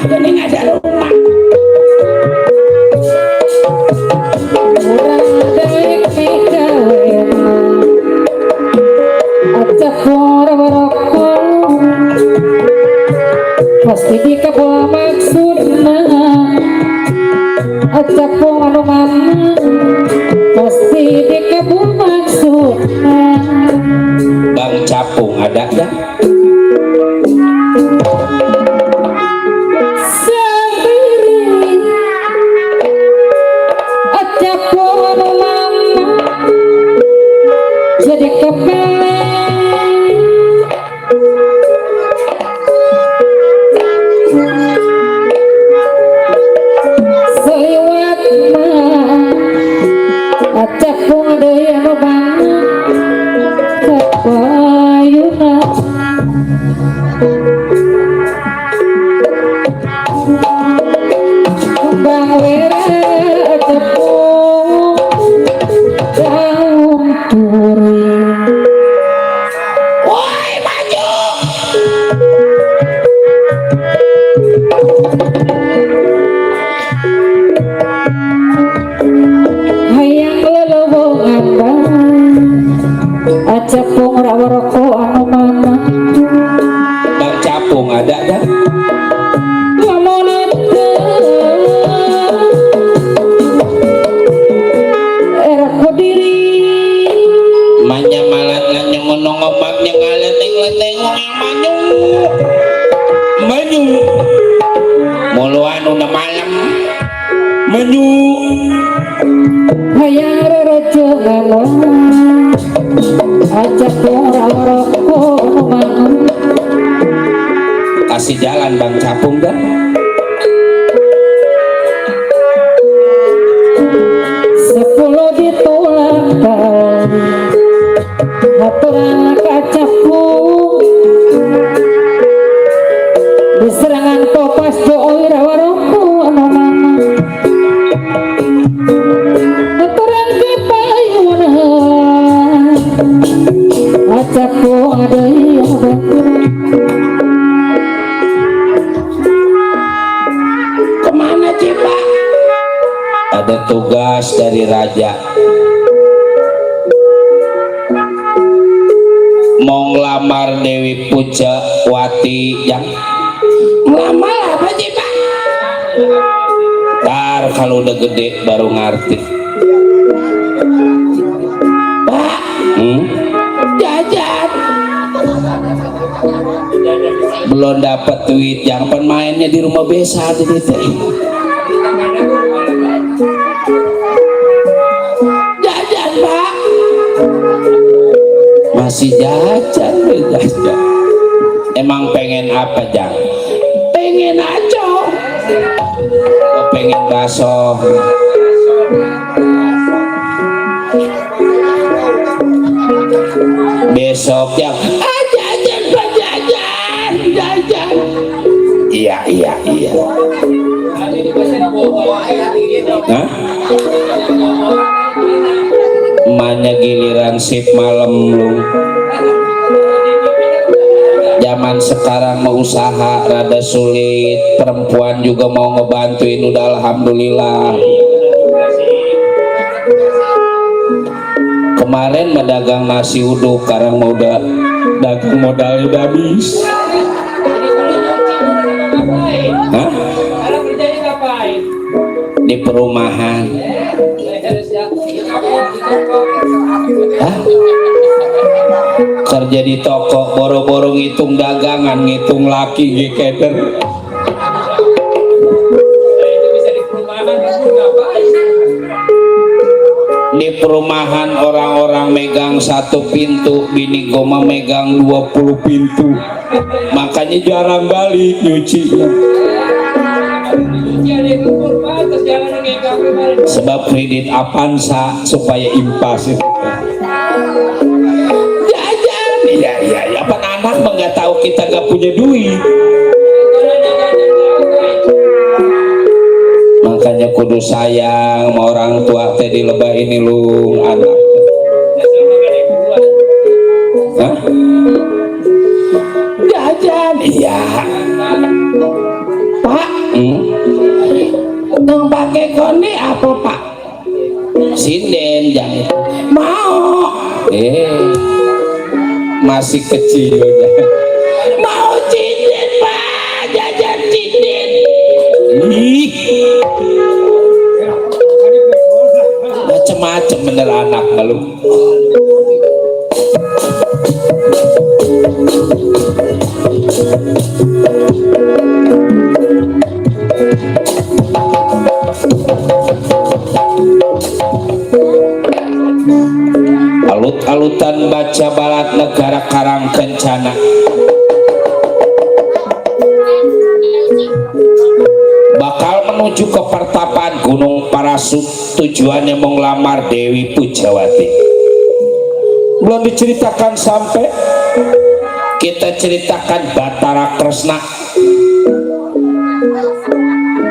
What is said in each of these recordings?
gening ada rumah pasti dikabawa maksudna acapung anu mana pasti dikabawa maksudna Bang Capung ada ya sendiri acapung anu mana jadi kepele acapung deui anu bana kapayuna kembang wera acapung daun turing woi maju hayang lelewongan acapung rawaroko anu mana Bang Capung ada ya lamun era kodiri manya malat nanya ngonong omak nya ngaleteng-leteng yang maju maju muluan udah malam maju hayang rerejo ngamon acapung rawaroko anu mana kasih jalan Bang Capung dah sepuluh ditulakan aturan kacapung diserangan topas jooi rawaroko anu mana aturan kepayuna acapung deui anu bana kemana Cipa ada tugas dari raja mau ngelamar Dewi Pucawati yang ngelamar apa Cipa ntar kalau udah gede baru ngerti Pak jajan belum dapat duit yang pemainnya di rumah besa jadi teh jajan Pak masih jajan emang pengen apa Jang pengen aco oh, pengen bakso besok Jang jajan Pak jajan iya hah? Emaknya giliran sip malam lu zaman sekarang mau usaha rada sulit perempuan juga mau ngebantuin udah alhamdulillah kemarin medagang nasi uduk sekarang mau udah dagang modal udah habis hah? Di perumahan hah? Kerja di toko boro-boro ngitung dagangan ngitung laki giketer di perumahan orang-orang megang satu pintu bini goma megang 20 pintu makanya jarang balik nyucinya sebab kredit Avanza supaya impas itu jajan iya apa anak mah nggak tahu kita nggak punya duit makanya kudu sayang sama orang tua teh di lebah ini lu anak jajan iya Pak, nang pakai koni apa Pak? Sinden jangan mau. Masih kecil ya. Mau sinden Pak, jajan sinden. Ih, macem-macem bener anak malu. Alut-alutan baca balat negara Karang Kencana. Bakal menuju ke pertapaan Gunung Parasut, tujuannya mau ngelamar Dewi Pujawati. Belum diceritakan sampai, kita ceritakan Batara Kresna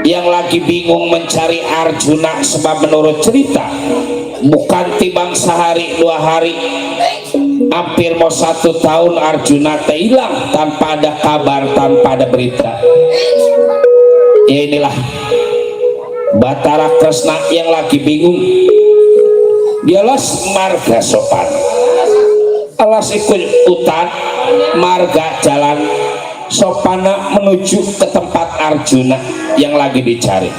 yang lagi bingung mencari Arjuna, sebab menurut cerita bukan timbang sehari dua hari, hampir mau 1 tahun Arjuna hilang tanpa ada kabar, tanpa ada berita. Ya inilah Batara Kresna yang lagi bingung. Dialah marga sopan, alas ikut hutan marga jalan sopana menuju ke tempat Arjuna yang lagi dicari.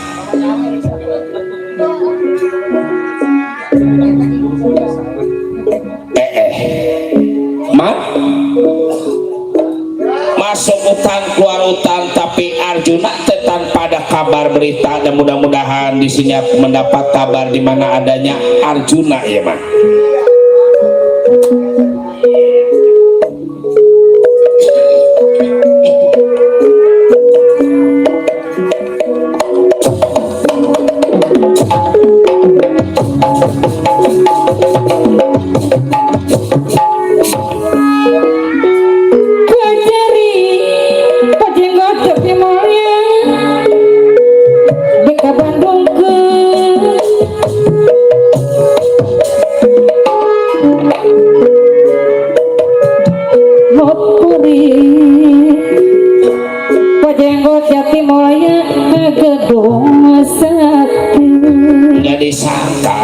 Masuk hutan keluar hutan, tapi Arjuna tanpa ada kabar berita, dan mudah-mudahan di sini mendapat kabar di mana adanya Arjuna ya Mak.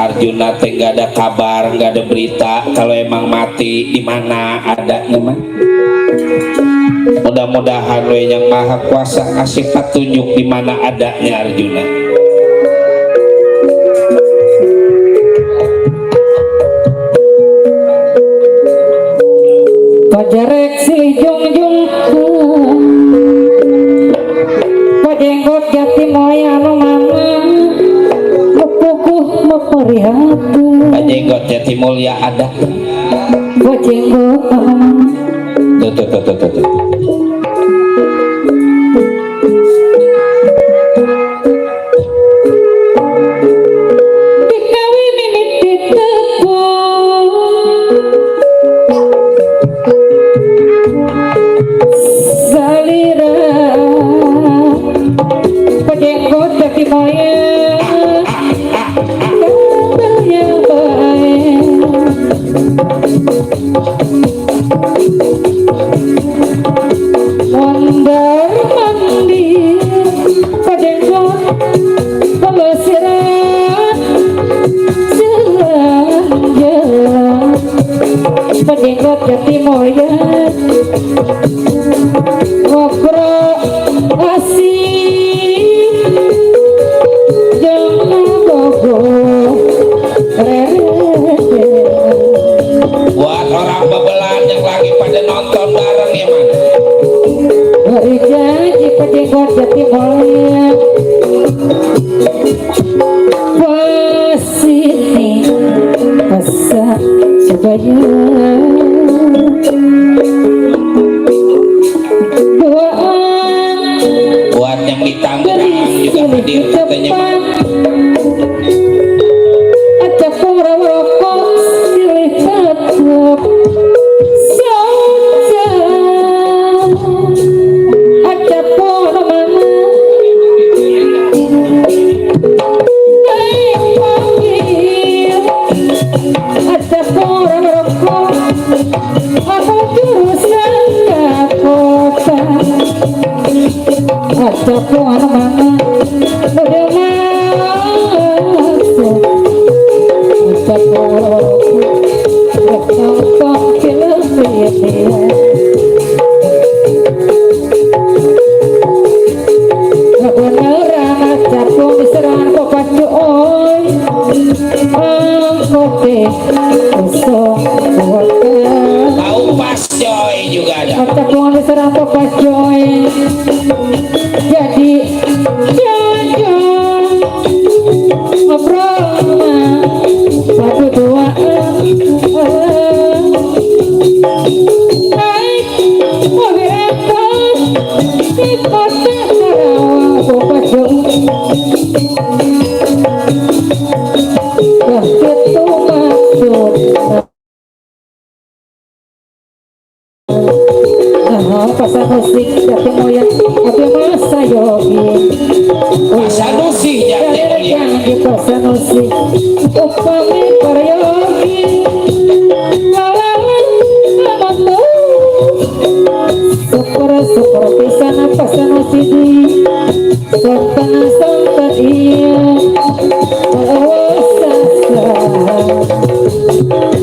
Arjuna teh nggak ada kabar, nggak ada berita. Kalau emang mati di mana adanya mah. Mudah-mudahan we yang maha kuasa kasih petunjuk di mana adanya Arjuna. Pajarek silih jungjung pajenggot jati moya anu mama mepukuh meperihatkeun Pajenggot Jati Mulia ada. pajenggot Tuh. dikawin ini ditepung salira pajenggot jati moya mondar mandir pajenggot pelesiran jalan-jalan pajenggot jati moya ngobrol asik jangan bogoh Buat orang bebelan yang lagi pada nonton bareng ya man. hari janji pajenggot jati moya pasini asa sebaya doaan Buat yang di Tangerang juga hadir katanya man. acap rokok silih tetep saja acap mana naik panggil acap rokok aku jurusan ke kota acap mana udah masuk ucap waraku bertambah film ini kebenaran ucapku diserang kopacu oi angkote kosong buatkan tahu pas coy juga ada ucapku diserang kopacu oi jadi jajan ngobrol satu dua naik mobil ekor di kota Sarawak Kopajo begitu maksud pasar musik jati moyang tapi masa yogi Sanusi jadi mulia yang di pasar musik upami karyogi lalangan amantu syukur pisan pasar musik di sontan iya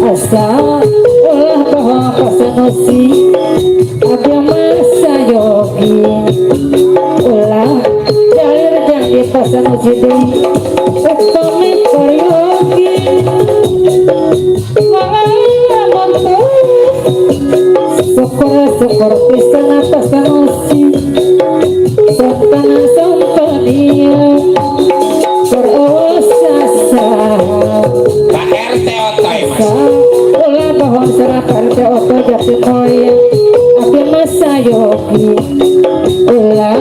asal ulah bahwa pasar musik ada masa yogi ulah jalir janji pasar musidi upami koryogi mantu syukur pisan pasar musik sontan dia berosasa Pak RT otoy mas ulah pohon serapar te oto jati moyang abi masa yogi ulah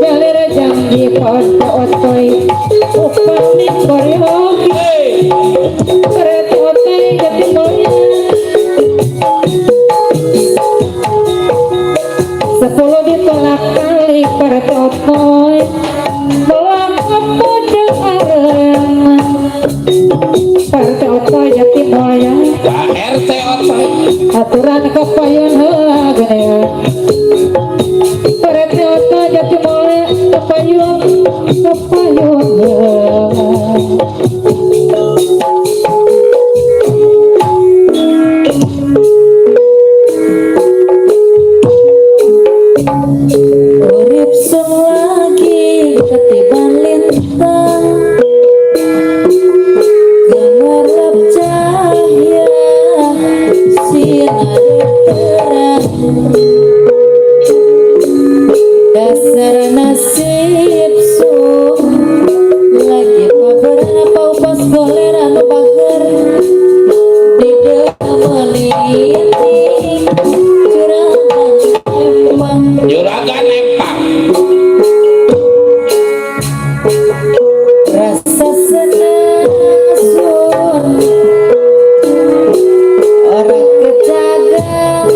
jalir janji pohon te otoy upami koryogi kereta otoy jati moyang 10 ditolak kali kereta otoy belum kemudian arena kereta otoy jati moyang Pak RT otoy aturan kepayun heula geuning kereta otoy jati moyang kepayun heula urip sun lagi ketiban lintang ngarep cahaya sinar terang dasar nasib sun lagi paberan apa upas goler anu bager di meliti juragan empang rasa senang sun orang kejaga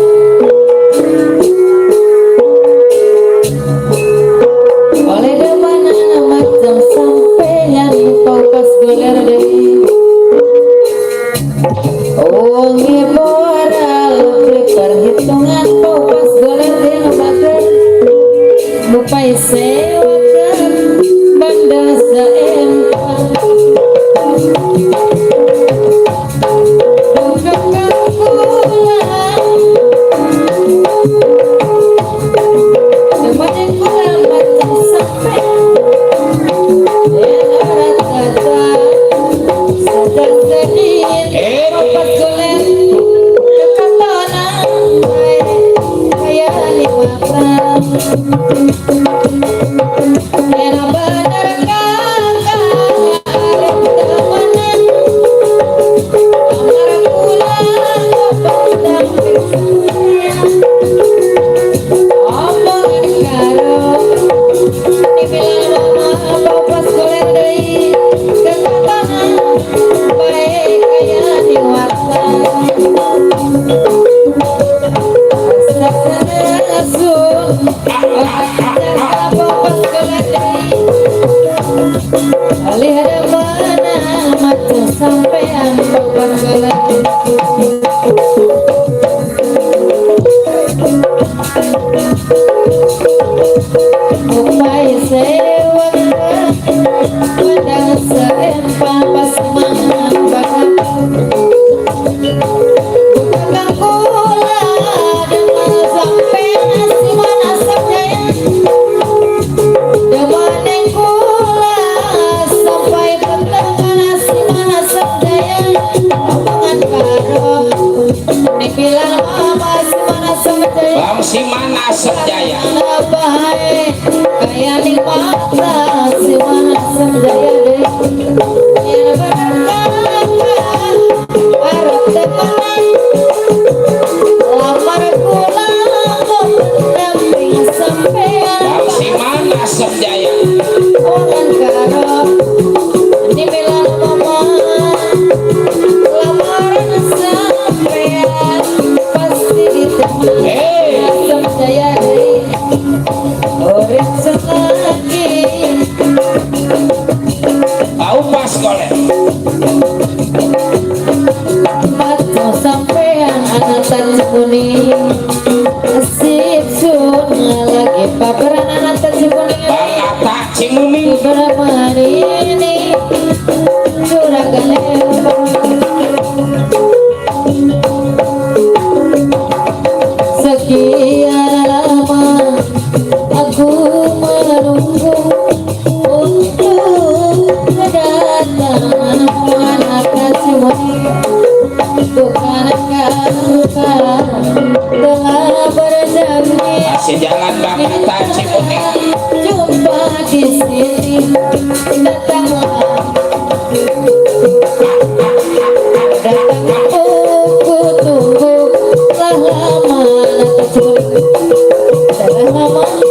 oleh demana macam sampeyan kau pas goler deui wangi moral perhitungan kau pas goler deui bager lupai sewakan bandel saempang dongkak pulang temannya pulang macam sampai enak kata sadar sedih pas goler kekatonan kayak lima gram era bener kakak arep temenan amar pulang kepadang omongan karo dibilang mama pas goler deui kekatonan bae kaya di warta asa asun lihat mana macam sampean bukan gelar upaya Padang seempal pasimangan bakat Kakang kula dengan sampai nasi mana sabjaya Demaneng kula sampai pertengahan nasi mana sabjaya Omongan karo Nipilan mama si mana sabjaya Bang si mana Jaya Baik kaya di mata si mana sabjaya deh Yang berkata Arab teman lamar kula pendamping sampean Bang si mana Jaya Omongan karo Nipilan mama lamaran sampean pasti diterima sabjaya deh Urip selagi tahu pas kolek Mata sampean anak tanjung kuning Asik sun lagi paparan anak tanjung kuning Bang Ata Cimuning Ibrahim ini Juragan lempang Sekian lama aku menunggu untuk kedatangan anak kasuh bukan suka telah berdamai masih jalan Bang Ata Cimuning jumpa di sini datanglah aku tunggu telah lama anak kasuh telah lama ku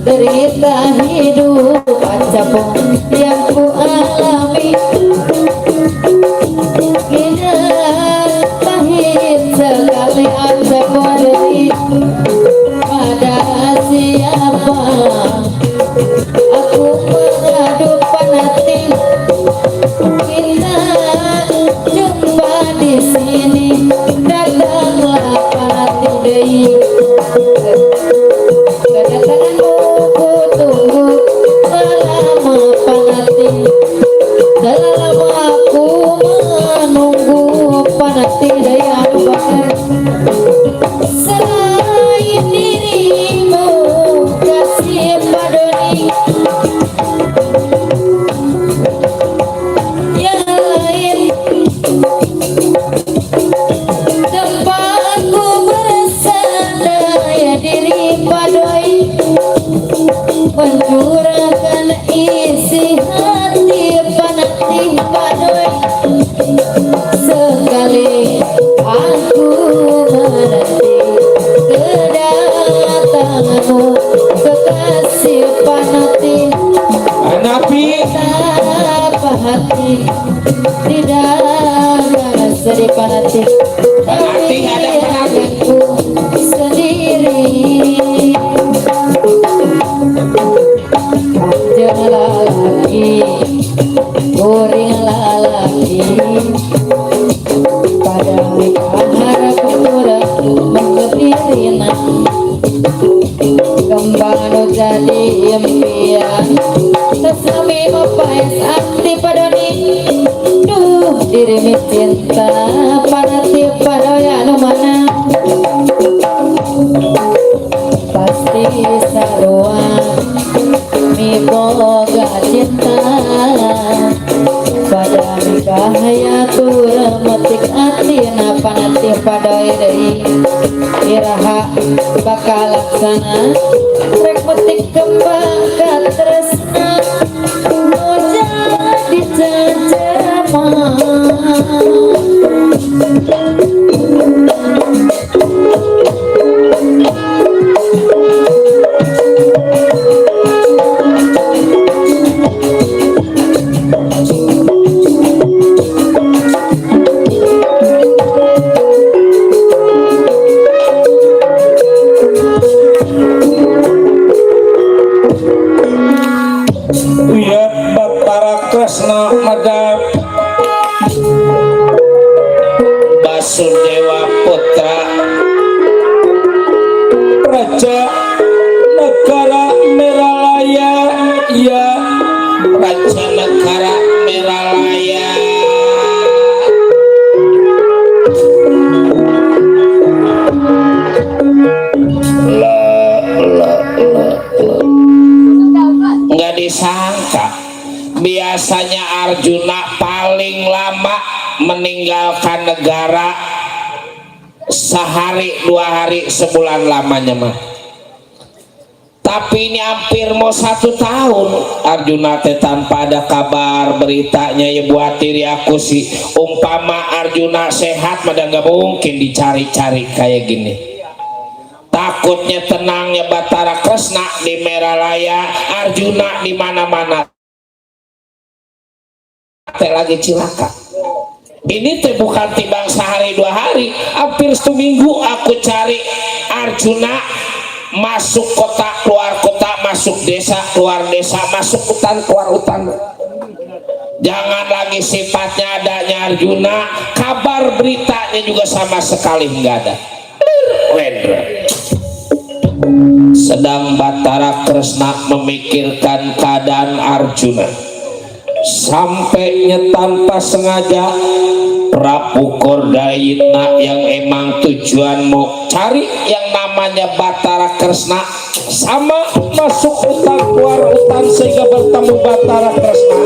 derita hidup pacapong yang ku alami kini pahit sekali ada beri pada siapa aku mengadu panati kita jumpa di sini datanglah panati deui kedatanganmu ku tunggu selama panati selama aku menunggu panati daya bakar selain dirimu kasih padoni yang lain tempatku bersandar diri padoi mencurahkan isi hati panati padoi sekali aku menanti kedatanganmu kekasih panati Nabi apa hati tidak ada sedih panati Panati ada panati aku sendiri janganlah lagi goringlah lagi pada harap kurang mengebirina kembang jadi impian sesami mapais anti padoni duh diri cinta panati padoya mana pasti sarua mi boga cinta pada mikahaya turun metik atina panati padoi deui iraha bakal laksana rek metik kembang ka tresna nu jadi janjama Raja Negara Meralaya, ya Raja Negara Meralaya. Nggak disangka, biasanya Arjuna paling lama meninggalkan negara sehari, 2 hari, sebulan lamanya mah. Tapi ini hampir mau 1 tahun Arjuna teh tanpa ada kabar beritanya. Ya buat diri aku sih, umpama Arjuna sehat mah nggak mungkin dicari-cari kayak gini. Takutnya tenangnya Batara Kresna di Meralaya, Arjuna di mana-mana teh lagi cilaka. Ini teh bukan timbang sehari 2 hari, hampir 1 minggu aku cari Arjuna masuk kota keluar kota, masuk desa keluar desa, masuk hutan keluar hutan. Jangan lagi sifatnya adanya Arjuna, kabar beritanya juga sama sekali nggak ada. Sedang Batara Kresna memikirkan keadaan Arjuna, sampainya tanpa sengaja Prabu Kordayitna yang emang tujuan mau cari yang namanya Batara Kresna sama masuk hutan keluar hutan sehingga bertemu Batara Kresna.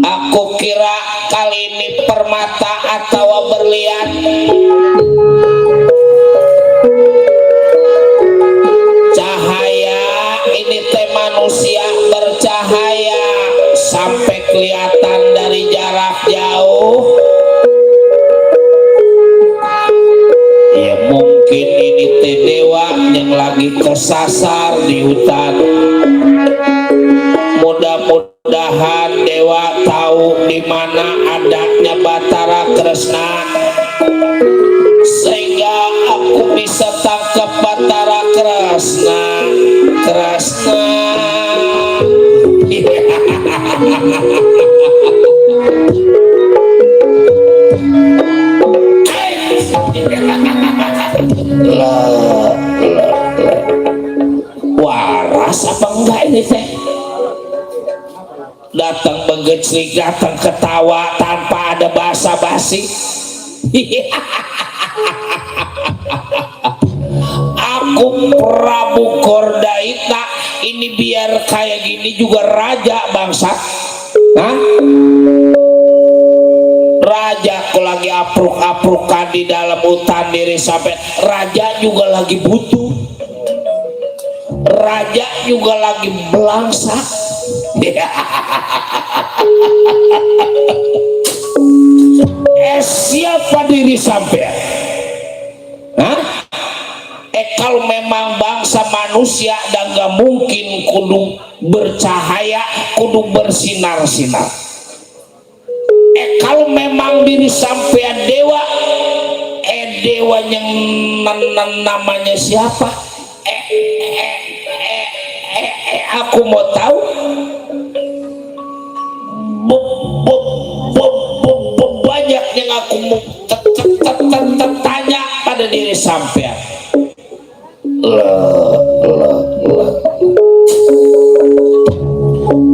Aku kira kali ini permata atau berlian. Cahaya ini teh manusia bercahaya sampai kelihatan dari jarak jauh. Ya mungkin ini teh dewa yang lagi kesasar di hutan. Mudah-mudahan dewa tahu di mana adanya Batara Kresna sehingga aku bisa tangkap Batara Kresna. Waras apa enggak ini teh? Datang mengecrik, datang ketawa tanpa ada basa-basi. Aku Prabu Kordayitna ini biar kayak gini juga raja bangsa. Hah? Raja aku lagi apruk-aprukan di dalam hutan diri sampai raja juga lagi butuh. Raja juga lagi belangsa. Siapa diri sampean? Hah? Kalau memang bangsa manusia dan gak mungkin kudu bercahaya, kudu bersinar-sinar. Kalau memang diri sampean dewa, dewa yang namanya siapa? Aku mau tahu. Banyak yang aku mau tanya pada diri sampean.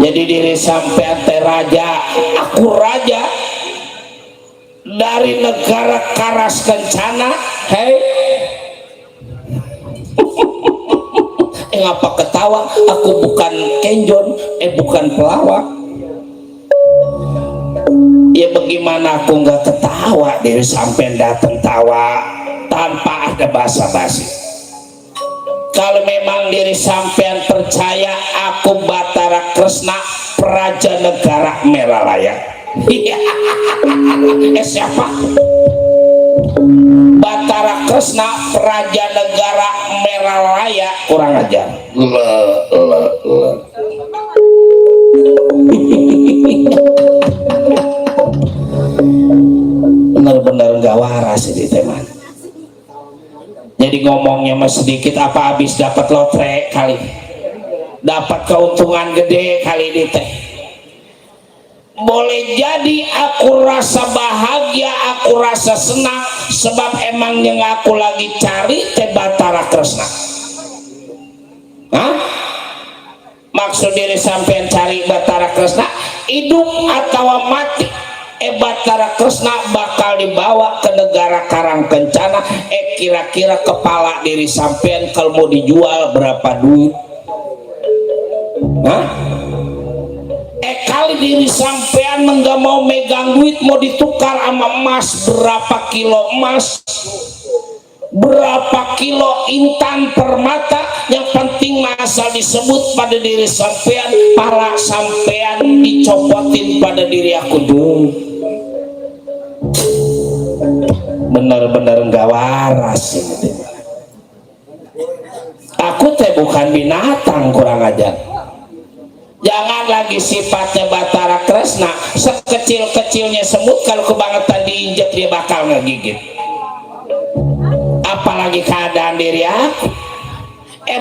Jadi diri sampean teh raja, aku raja dari negara Karas Kencana. Hei, ngapa ketawa? Aku bukan kenjon, bukan pelawak. Ya bagaimana aku nggak ketawa dari sampai datang tawa tanpa ada basa-basi. Kalau memang diri sampean percaya aku Batara Kresna Praja Negara Meralaya. Siapa? Batara Kresna Praja Negara Meralaya, kurang ajar. Benar-benar gak waras ini teman. Jadi ngomongnya mah sedikit apa habis dapat lotre kali, dapat keuntungan gede kali ini teh. Boleh jadi aku rasa bahagia, aku rasa senang sebab emang yang aku lagi cari teh Batara Kresna. Hah? Maksud diri sampean cari Batara Kresna hidup atau mati? Batara Kresna bakal dibawa ke negara Karangkencana. Kira-kira kepala diri sampean kalau mau dijual berapa duit? Hah? Kali diri sampean nggak mau megang duit, mau ditukar sama emas, berapa kilo emas, berapa kilo intan permata, yang penting asal disebut pada diri sampean, pala sampean dicopotin pada diri aku dulu. Bener-bener nggak waras ini. Aku teh bukan binatang, kurang ajar. Jangan lagi sifatnya Batara Kresna, sekecil-kecilnya semut kalau kebangetan diinjek dia bakal ngegigit. Apalagi keadaan diri aku.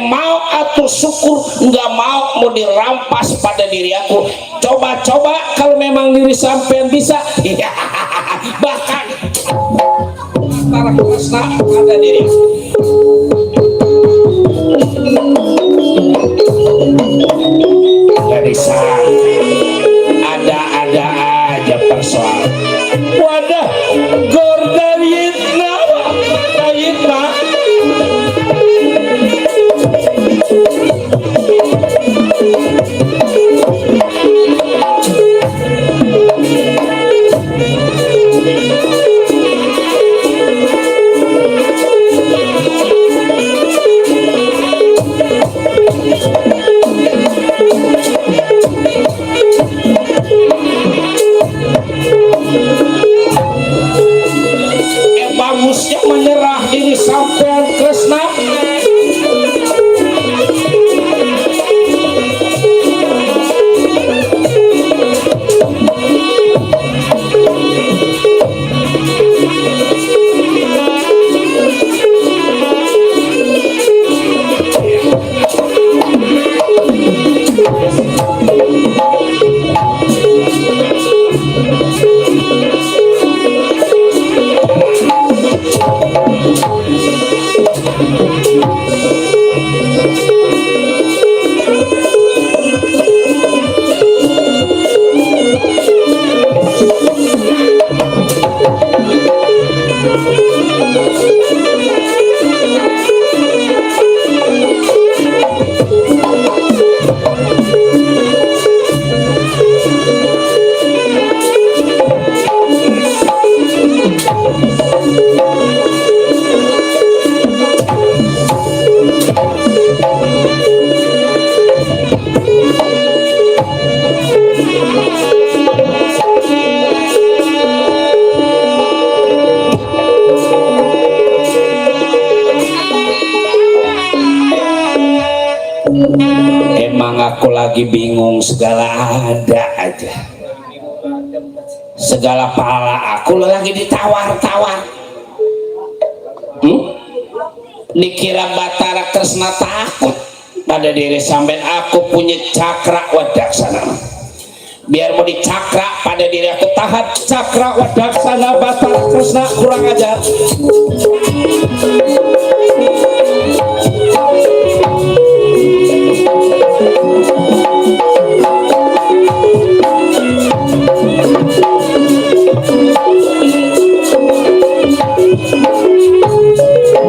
Mau atau syukur, nggak mau dirampas pada diri aku. Coba-coba kalau memang diri sampean bisa, bahkan Batara Kresna pada diri aku. Dari sana ada-ada aja persoalan. Wadah, Gordayitna, Dayitna. Bagusnya menyerah diri sampean Kresna. Emang aku lagi bingung, segala ada aja, segala pala aku lagi ditawar-tawar. Dikira Batara Kresna takut pada diri sampean. Aku punya cakra wadaksana, biar mau dicakra pada diri aku. Tahan cakra wadaksana Batara Kresna, kurang ajar.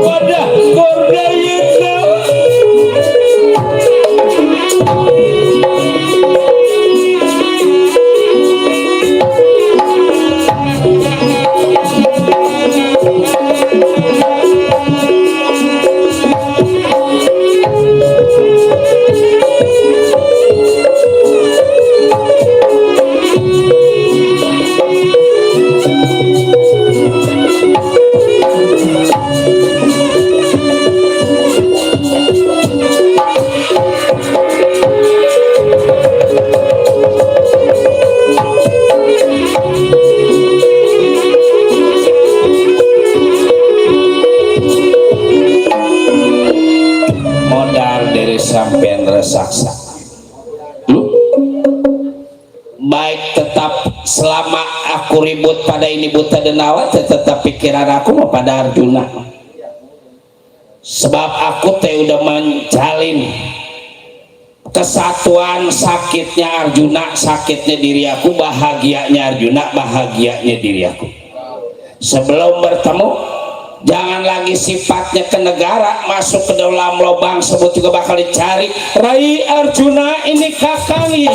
Wadah, Gordayitna. saksa. Baik, tetap selama aku ribut pada ini buta denawa, tetap pikiran aku mau pada Arjuna. Sebab aku teh udah menjalin kesatuan, sakitnya Arjuna sakitnya diri aku, bahagianya Arjuna bahagianya diri aku. Sebelum bertemu jangan lagi sifatnya ke negara, masuk ke dalam lubang sebut juga bakal dicari. Rai Arjuna ini kakangi,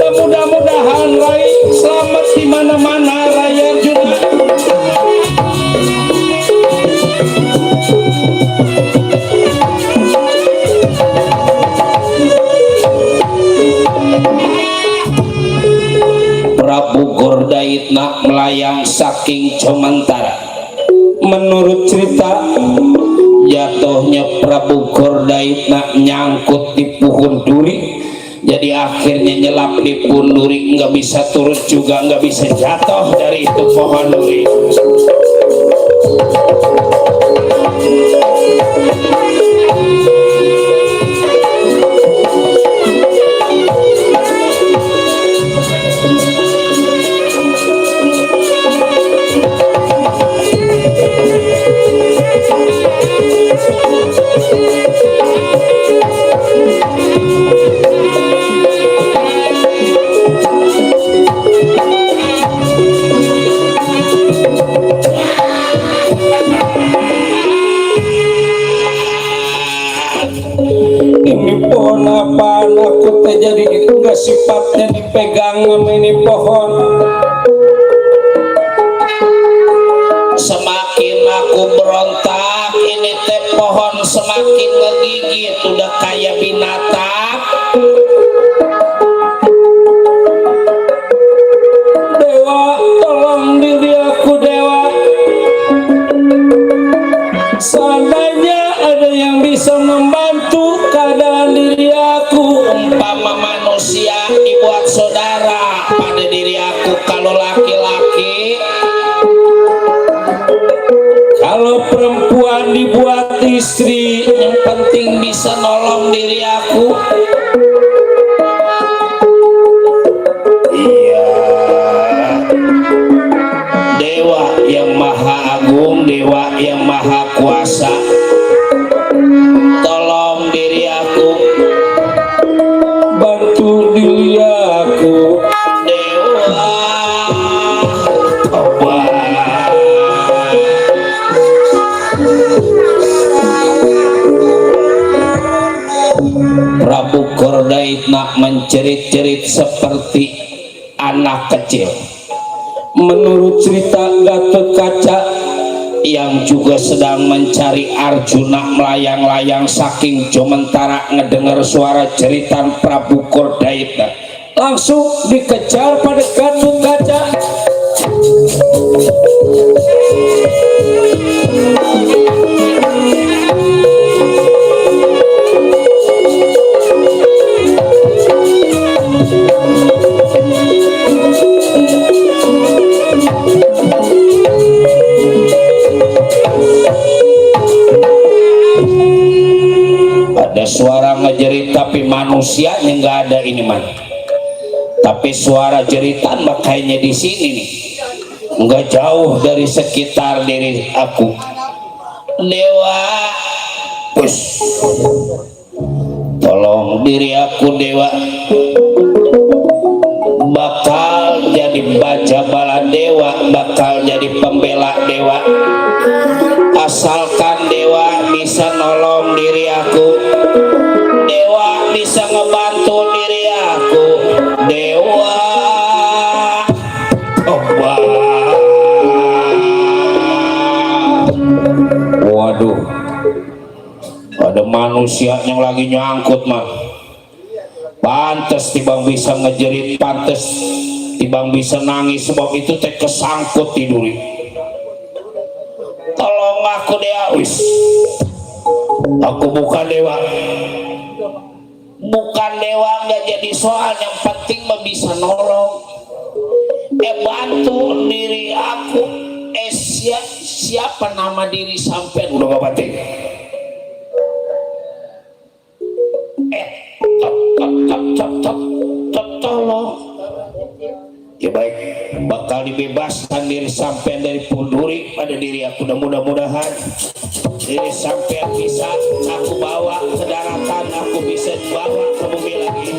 mudah-mudahan Rai selamat di mana-mana. Rai Arjuna Prabu Gordaitna melayang saking Comantara. Menurut cerita, jatuhnya Prabu Gordaitna nyangkut di pohon duri, jadi akhirnya nyelap di pohon duri, nggak bisa turun juga, nggak bisa jatuh dari itu pohon duri. Pohon apa aku teh jadi enggak sifatnya dipegang sama ini pohon. Semakin aku berontak ini teh pohon semakin ngegigit, udah kayak binatang. Dewa, tolong diri aku Dewa. Seandainya ada yang bisa membantu keadaan diri aku, umpama manusia dibuat saudara pada diri aku, kalau laki-laki, kalau perempuan dibuat istri, yang penting bisa nolong diri aku. Iya, Dewa yang maha agung, Dewa yang maha kuasa, tolong diri aku, bantu diri aku Dewa. Prabu Gordaitna mencerit-cerit seperti anak kecil. Menurut cerita Gatotkaca yang juga sedang mencari Arjuna melayang-layang saking Comantara, ngedengar suara jeritan Prabu Gordaitna, langsung dikejar pada Gatotkaca. Ada suara ngejerit tapi manusianya nggak ada ini man. Tapi suara jeritan makanya di sini nih, nggak jauh dari sekitar diri aku. Dewa, push, tolong diri aku Dewa. Bakal jadi baja bala Dewa, bakal jadi pembela Dewa. Asalkan Dewa bisa nolong diri aku, Dewa bisa ngebantu diri aku, Dewa. Waduh, ada manusia yang lagi nyangkut mah. Pantes tibang bisa ngejerit, pantes tibang bisa nangis, sebab itu teh kesangkut tiduri. Tolong aku Dewa, wis. Aku bukan Dewa. Bukan Dewa nggak jadi soal, yang penting mah bisa nolong. Bantu diri aku. Siapa nama diri sampean udah gak penting. Ya baik, bakal dibebaskan diri sampean dari punduri pada diri aku, dan mudah-mudahan diri sampean bisa aku bawa ke daratan, aku bisa bawa ke bumi lagi.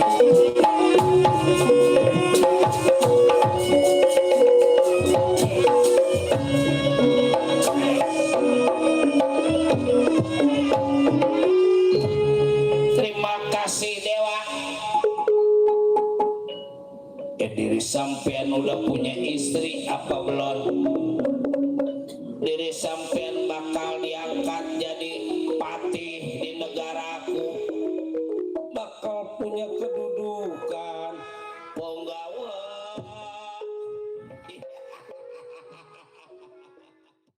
Terima kasih Dewa. Ya diri sampean udah punya istri apa belum? Diri sampean